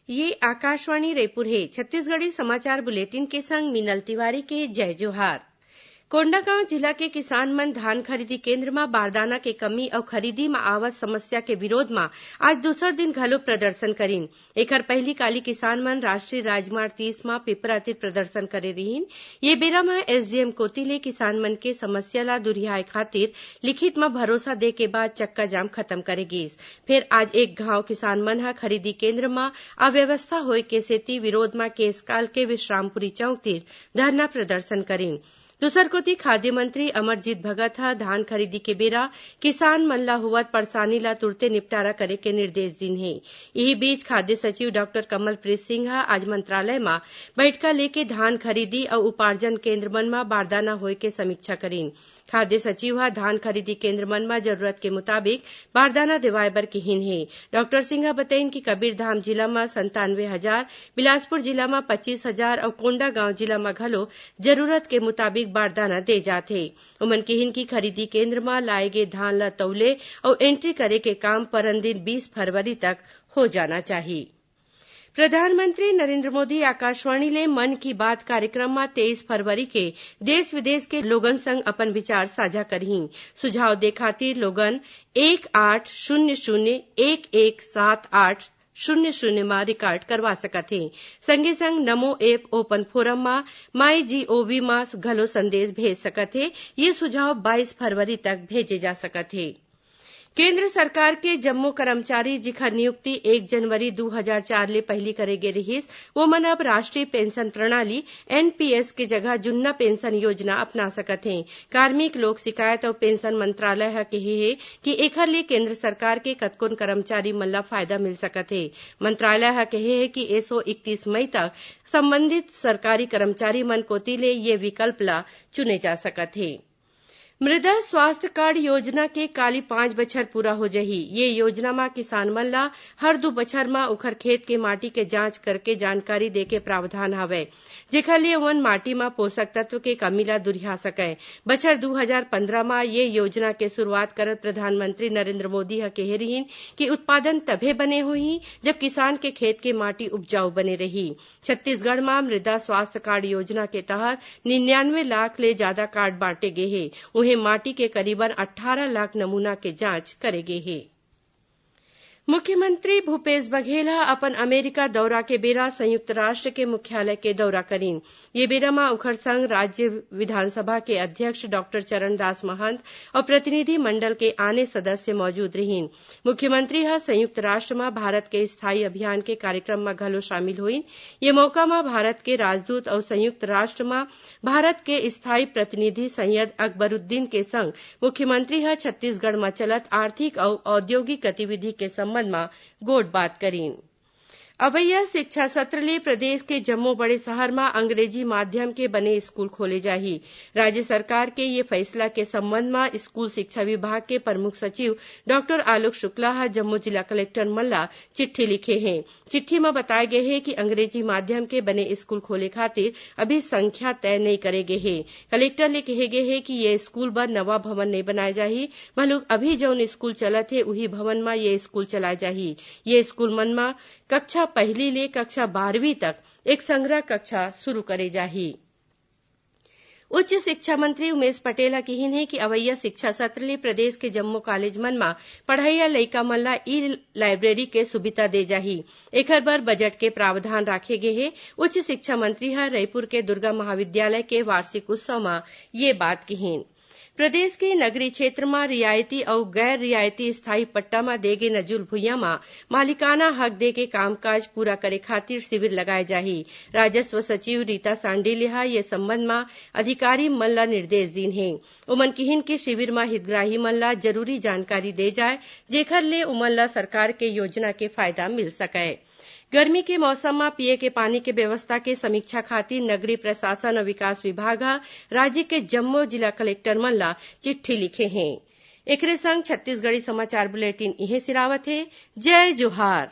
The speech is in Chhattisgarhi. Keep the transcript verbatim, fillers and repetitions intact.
ये आकाशवाणी रायपुर हे। छत्तीसगढ़ी समाचार बुलेटिन के संग मीनल तिवारी के जय जोहार। कोंडागांव जिला के किसान मन धान खरीदी केंद्र म बारदाना के कमी अउ खरीदी म आवत समस्या के विरोध म आज दूसर दिन घलो प्रदर्शन करिन। एखर पहिली काली किसान मन राष्ट्रीय राजमार्ग तीस म पिपरा तीर प्रदर्शन करे रिहीन। ये बेरा म एसडीएम कोति ले किसान मन के समस्या ल दुरिहाए खातिर लिखित म भरोसा दे के बाद चक्का जाम खत्म करे गीस। फेर आज एक घांव किसान मन ह खरीदी केंद्र म अव्यवस्था होए के सेती विरोध म केसकाल के विश्रामपुरी चौक तीर धरना प्रदर्शन करिन। दूसर कोति खाद्य मंत्री अमरजीत भगत ह धान खरीदी के बेरा किसान मन ल होवत परेशानी ल तुरते निपटारा करे के निर्देश दिन हे। इही बीच खाद्य सचिव डॉक्टर कमलप्रीत सिंह ह आज मंत्रालय म बइठका लेके धान खरीदी अउ उपार्जन केंद्र मन म बारदाना होए के समीक्षा करिन। खाद्य सचिव ह धान खरीदी केंद्र मन म जरूरत के मुताबिक बारदाना देवाय बर किहिन हे। डॉक्टर सिंह ह बतइन कि कबीरधाम जिला म संतानवे हजार, बिलासपुर जिला म पच्चीस हजार अउ कोंडागांव जिला म घलो जरूरत के मुताबिक बारदाना दे जात हे। उमन किहिन कि खरीदी केंद्र म लाए गे धान ल तौले अउ एंट्री करे के काम परन दिन बीस फरवरी तक हो जाना चाही। प्रधानमंत्री नरेंद्र मोदी आकाशवाणी ले मन की बात कार्यक्रम म तेईस फरवरी के देश विदेश के लोगन संग अपन विचार साझा करहीं। सुझाव दे खातिर लोगन एक आठ शून्य शून्य एक एक सात आठ शून्य शून्य म रिकॉर्ड करवा सकत हे। संगे संग नमो ऐप ओपन फोरम म, माई जीओवी म घलो संदेश भेज सकत हे। ये सुझाव बाईस फरवरी तक भेजे जा सकत हे। केंद्र सरकार के जम्मो कर्मचारी, जिखर नियुक्ति एक जनवरी दू हजार चार ले पहिली करे गे रिहिस, ओमन अब राष्ट्रीय पेंशन प्रणाली, एनपीएस, के जगह जुन्ना पेंशन योजना अपना सकत हें। कार्मिक, लोक शिकायत अउ पेंशन मंत्रालय ह केहे हे कि एखर ले केंद्र सरकार के कतकोन कर्मचारी मन ल फायदा मिल सकत हे। मंत्रालय ह केहे हे कि एसो इकतीस मई तक संबंधित सरकारी कर्मचारी मन कोति ले ये विकल्प ल चुने जा सकत हे। मृदा स्वास्थ्य कार्ड योजना के काली पांच बछर पूरा हो जही। ये योजना म किसान मन ल हर दू बछर म ओखर खेत के माटी के जांच करके जानकारी दे के प्रावधान हवय, जेखर ले ओमन माटी म पोषक तत्व के कमी ल दुरिहा सकय। बछर दू हजार पंद्रह म ये योजना के शुरुआत करत प्रधानमंत्री नरेंद्र मोदी ह केहे रिहीन कि उत्पादन तभे बने होही, जब किसान के खेत के माटी उपजाऊ बने रही। छत्तीसगढ़ म मृदा स्वास्थ्य कार्ड योजना के तहत निन्यानवे लाख ले जादा कार्ड बांटे गे हे। उहें, माटी के करीबन अट्ठारह लाख नमूना के जांच करे गे हे। मुख्यमंत्री भूपेश बघेल ह अपन अमेरिका दौरा के बेरा संयुक्त राष्ट्र के मुख्यालय के दौरा करिन। ये बेरा म उखर संग राज्य विधानसभा के अध्यक्ष डॉक्टर चरणदास महंत अउ प्रतिनिधि मंडल के आने सदस्य मौजूद रिहीन। मुख्यमंत्री ह संयुक्त राष्ट्र म भारत के स्थायी अभियान के कार्यक्रम म घलो शामिल होइन। ये मौका म भारत के राजदूत अउ संयुक्त राष्ट्र म भारत के स्थायी प्रतिनिधि सैयद अकबरुद्दीन के संग मुख्यमंत्री ह छत्तीसगढ़ म चलत आर्थिक अउ औद्योगिक गतिविधि के संबंध म गोठ बात करिन। अवइया शिक्षा सत्र ले प्रदेश के जम्मो बड़े शहर म अंग्रेजी माध्यम के बने स्कूल खोले जाही। राज्य सरकार के ये फैसला के संबंध म स्कूल शिक्षा विभाग के प्रमुख सचिव डॉक्टर आलोक शुक्ला ह जम्मो जिला कलेक्टर मन ल चिट्ठी लिखे हे। चिट्ठी म बताय गे हे कि अंग्रेजी माध्यम के बने स्कूल खोले खातिर अभी संख्या तय नइ करे गे हे। कलेक्टर ले कहे गे हे कि ये स्कूल बर नवा भवन नइ बनाए जाही, बलुक अभी जउन स्कूल चलत हे, उही भवन म ये स्कूल चलाए जाही। ये स्कूल मन म कक्षा पहली ले कक्षा बारहवीं तक एक संग्रह कक्षा शुरू करे जाही। उच्च शिक्षा मंत्री उमेश पटेल ह किहीन हे कि अवइया शिक्षा सत्र ले प्रदेश के जम्मो कॉलेज मन म पढ़इया लइका मन ल ई लाइब्रेरी के सुविधा दे जाही। एखर बर बजट के प्रावधान राखे गे हे। उच्च शिक्षा मंत्री ह रईपुर के दुर्गा महाविद्यालय के वार्षिक उत्सव म ये बात किहीन। प्रदेश के नगरीय क्षेत्र म रियायती अउ गैर रियायती स्थायी पट्टा म दे गे नजुल भुइयां म मालिकाना हक दे के कामकाज पूरा करे खातिर शिविर लगाए जाही। राजस्व सचिव रीता सांडिल्य ह ये संबंध म अधिकारी मन ल निर्देश दीन हे। ओमन किहीन कि शिविर म हितग्राही मन ल जरूरी जानकारी दे जाए, जेखर ले ओमन ल सरकार के योजना के फायदा मिल सकय। गर्मी के मौसम म पीये के पानी के व्यवस्था के समीक्षा खातिर नगरीय प्रशासन अउ विकास विभाग ह राज्य के जम्मो जिला कलेक्टर मन ल चिट्ठी लिखे हे। एकरे संग छत्तीसगढ़ी समाचार बुलेटिन इहें सिरावत हे। जय जोहार।